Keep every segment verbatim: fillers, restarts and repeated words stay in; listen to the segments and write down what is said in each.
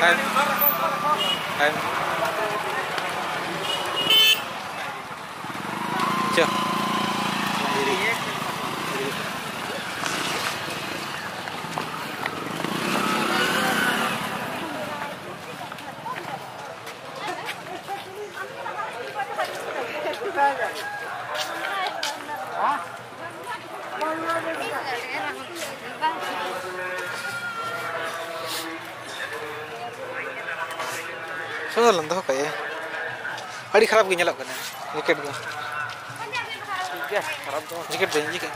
ᱦᱮᱸ᱾ ᱪᱚ᱾ ᱥᱚᱫᱚᱨ ᱞᱟᱝ ᱫᱚᱦᱚ ᱠᱟᱭᱟ᱾ ᱟᱹᱰᱤ ᱠᱷᱟᱨᱟᱯ ᱜᱮ ᱧᱮᱞᱚᱜ ᱠᱟᱱᱟ ᱡᱮᱠᱮᱴ ᱫᱚ᱾ ᱴᱷᱤᱠ ᱜᱮᱭᱟ, ᱠᱷᱟᱨᱟᱯ ᱫᱚ ᱵᱟᱝ᱾ ᱡᱮᱠᱮᱴ ᱫᱚ ᱤᱧ ᱡᱮᱠᱮᱴ᱾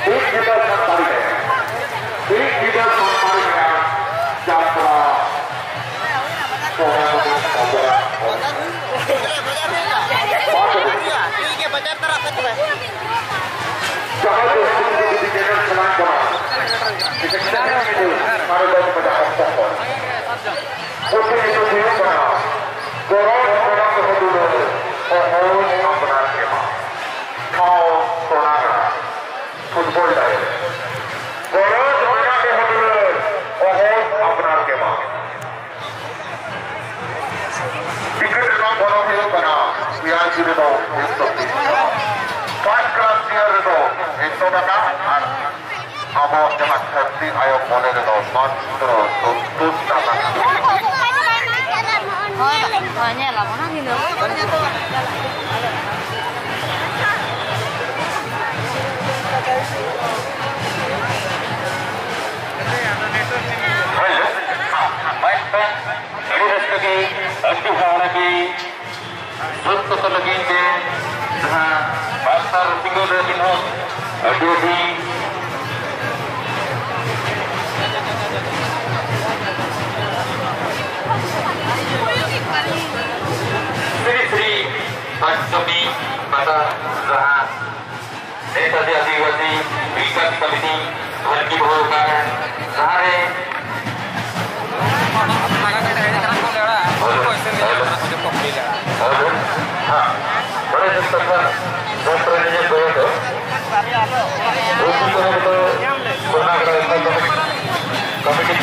ᱢᱤᱫ ᱧᱤᱫᱟᱹ ᱥᱟᱱᱛᱟᱲᱤ ᱨᱮ, ᱢᱤᱫ ᱧᱤᱫᱟᱹ ᱥᱟᱱᱛᱟᱲᱤ ᱨᱮᱱᱟᱜ ᱡᱟᱛᱨᱟ ᱥᱚᱦᱚᱨ ᱥᱟᱡᱟᱣ ᱠᱚ᱾ ᱡᱟᱦᱟᱸᱭ ᱠᱚ ᱥᱩᱫᱷᱩ ᱡᱩᱫᱤ ᱧᱮᱧᱮᱞ ᱥᱟᱱᱟᱭᱮᱫ ᱵᱚᱱᱟ, ᱡᱩᱫᱤ ᱪᱮᱱᱮᱞ ᱧᱮᱞ ᱥᱟᱱᱟᱭᱮᱫ ᱵᱚᱱᱟ, ᱯᱩᱛᱷᱤ ᱧᱩᱛᱩᱢ ᱦᱩᱭᱩᱜ ᱠᱟᱱᱟ ᱜᱚᱨᱚᱡᱽ ᱢᱮᱱᱟᱜ ᱨᱮᱦᱚᱸ ᱫᱩᱞᱟᱹᱲ, ᱚᱦᱚᱧ ᱟᱯᱱᱟᱨ ᱠᱮᱢᱟ᱾ ᱴᱷᱟᱶ ᱥᱳᱱᱟᱜᱟᱲᱟ, ᱯᱷᱩᱴᱵᱚᱞ ᱰᱟᱹᱦᱤ᱾ ᱜᱚᱨᱚᱡᱽ ᱢᱮᱱᱟᱜ ᱨᱮᱦᱚᱸ ᱫᱩᱞᱟᱹᱲ, ᱚᱦᱚᱧ ᱟᱯᱱᱟᱨ ᱠᱮᱢᱟ᱾ ᱴᱤᱠᱤᱴ ᱨᱮᱱᱟᱜ ᱜᱚᱱᱚᱝ ᱦᱩᱭᱩᱜ ᱠᱟᱱᱟ ᱯᱤ ᱟᱨ ᱡᱤ ᱨᱮᱫᱚ ᱢᱤᱫᱥᱚ ᱛᱤᱨᱤᱥ ᱴᱟᱠᱟ, ᱯᱷᱟᱨᱥᱴ ᱠᱞᱟᱥ ᱪᱮᱭᱟᱨ ᱨᱮᱫᱚ ᱢᱤᱫᱥᱚ ᱴᱟᱠᱟ ᱟᱨ ᱟᱵᱚ ᱡᱟᱦᱟᱸ ᱫᱷᱟᱹᱨᱛᱤ ᱟᱭᱳ ᱢᱚᱱᱮ ᱨᱮᱫᱚ ᱢᱟᱛᱨᱚ ᱥᱚᱱᱛᱳᱥ ᱴᱟᱠᱟ᱾ ᱦᱳᱭ, ᱦᱳᱭ, ᱧᱮᱞ ᱟᱵᱚᱱ ᱦᱟᱸᱜ ᱧᱤᱫᱟᱹ᱾ ᱦᱳᱭ, ᱢᱟᱭᱤᱠ ᱫᱚ ᱟᱹᱰᱤ ᱨᱟᱹᱥᱠᱟᱹ ᱜᱮ, ᱟᱹᱰᱤ ᱦᱟᱦᱟᱲᱟ ᱜᱮ᱾ ᱥᱟᱹᱛ ᱠᱚ ᱞᱟᱹᱜᱤᱫ ᱛᱮ ᱡᱟᱦᱟᱸ ᱵᱟᱨ ᱥᱟᱞ ᱥᱤᱸᱜᱟᱹᱲ ᱨᱮ ᱢᱤᱫ ᱦᱚᱲ ᱟᱹᱰᱤ ᱟᱹᱰᱤ ᱥᱨᱤ ᱥᱨᱤ ᱯᱚᱧᱪᱚᱢᱤ ᱯᱟᱛᱟ ᱡᱟᱦᱟᱸ ᱱᱮᱛᱟᱡᱤ ᱟᱹᱫᱤᱵᱟᱹᱥᱤ ᱵᱤᱠᱟᱥ ᱠᱚᱢᱤᱴᱤ ᱵᱷᱚᱨᱛᱤ ᱫᱚᱦᱚ ᱟᱠᱟᱫ ᱡᱟᱦᱟᱸ ᱨᱮ ᱦᱮᱞᱳ, ᱦᱮᱞᱳ, ᱦᱮᱸ, ᱵᱟᱲᱟᱭ ᱫᱚ ᱠᱟᱛᱷᱟ, ᱫᱚᱥ ᱨᱮ ᱱᱤᱡᱮ ᱵᱚᱭᱦᱟ ᱫᱚ, ᱥᱚᱨᱱᱟ ᱜᱟᱰᱟ ᱠᱚᱢᱤᱴᱤ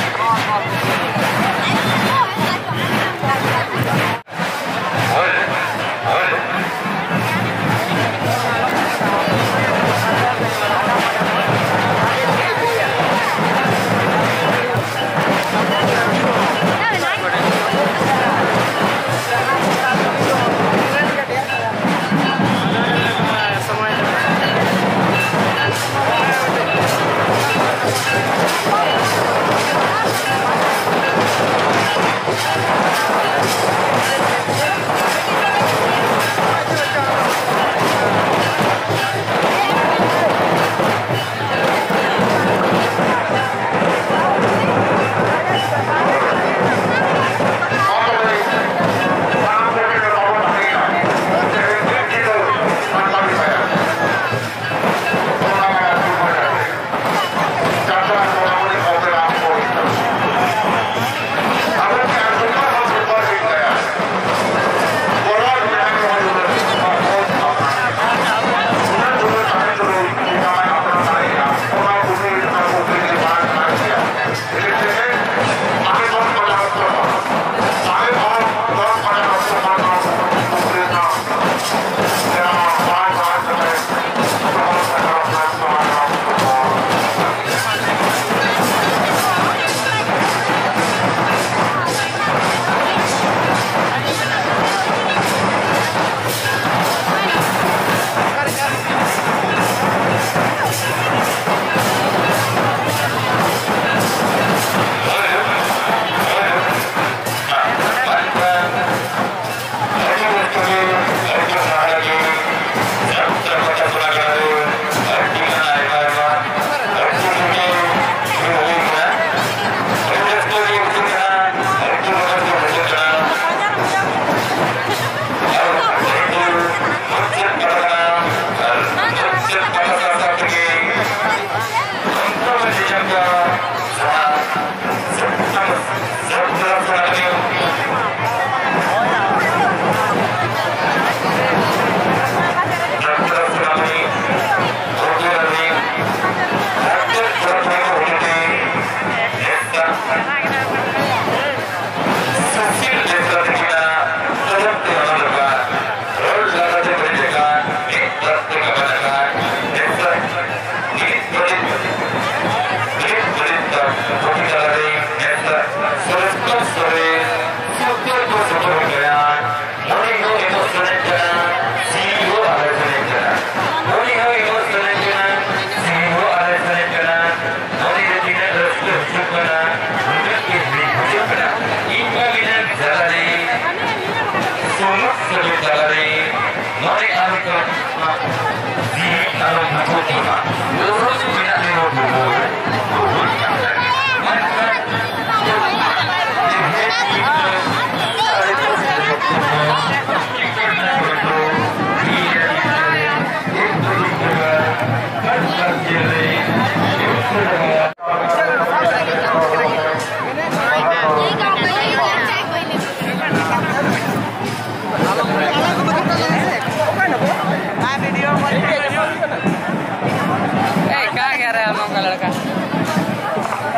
ए, कहाँ गया रहा हम लोग का लड़का?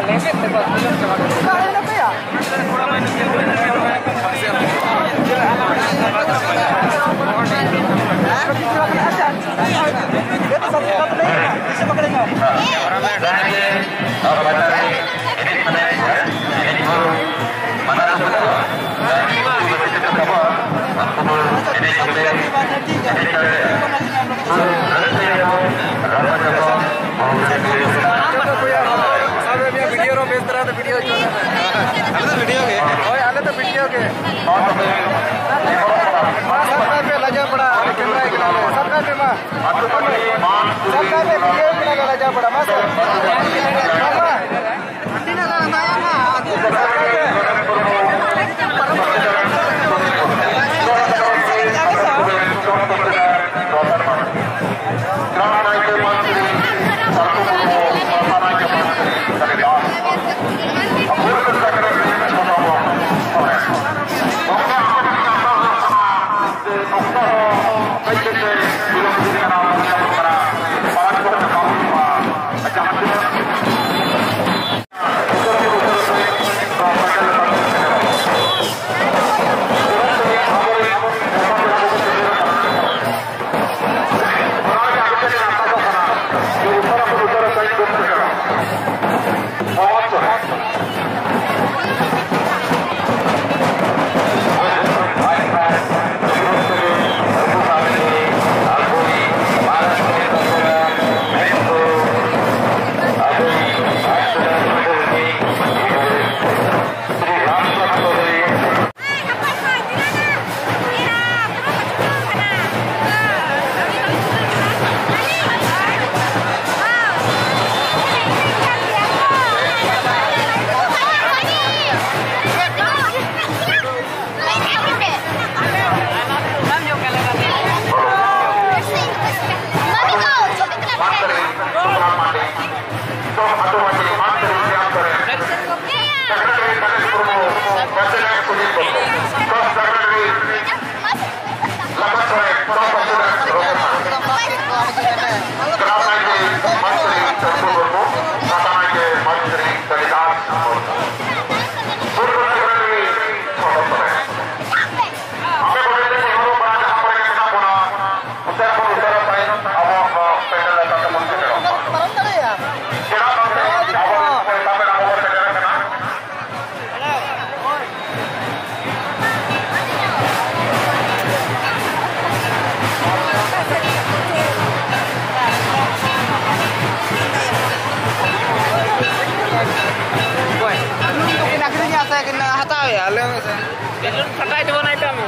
लेके थे, बस, ᱵᱷᱤᱰᱤᱭᱳ ᱨᱮ ᱵᱮᱥ ᱫᱷᱟᱨᱟ ᱫᱚ ᱵᱷᱤᱰᱤᱭᱳ ᱦᱚᱪᱚ ᱞᱮ ᱢᱮ᱾ ᱟᱞᱮ ᱫᱚ ᱵᱷᱤᱰᱤᱭᱳ ᱜᱮ᱾ ᱦᱳᱭ, ᱟᱞᱮ ᱫᱚ ᱵᱷᱤᱰᱤᱭᱳ ᱜᱮ᱾ ᱢᱟ, ᱥᱟᱵ ᱠᱟᱭ ᱯᱮ, ᱞᱟᱡᱟᱣ ᱯᱟᱲᱟ, ᱠᱮᱢᱨᱟ ᱜᱮ ᱠᱟᱱᱟ ᱞᱮ᱾ ᱥᱟᱵ ᱠᱟᱭ ᱯᱮ, ᱢᱟ᱾ ᱥᱟᱵ ᱠᱟᱭ ᱯᱮ, ᱵᱷᱤᱰᱤᱭᱳ ᱜᱮ ᱠᱟᱱᱟ ᱞᱮ, ᱞᱟᱡᱟᱣ ᱯᱟᱲᱟ᱾ ᱢᱟ ᱥᱮ᱾ ᱢᱟ, ᱢᱟ᱾ ᱟᱞᱮ ᱦᱚᱸ ᱵᱮᱞᱩᱱ ᱯᱷᱟᱴᱟᱭ ᱛᱟᱵᱚᱱᱟᱭ ᱛᱚ ᱟᱢ᱾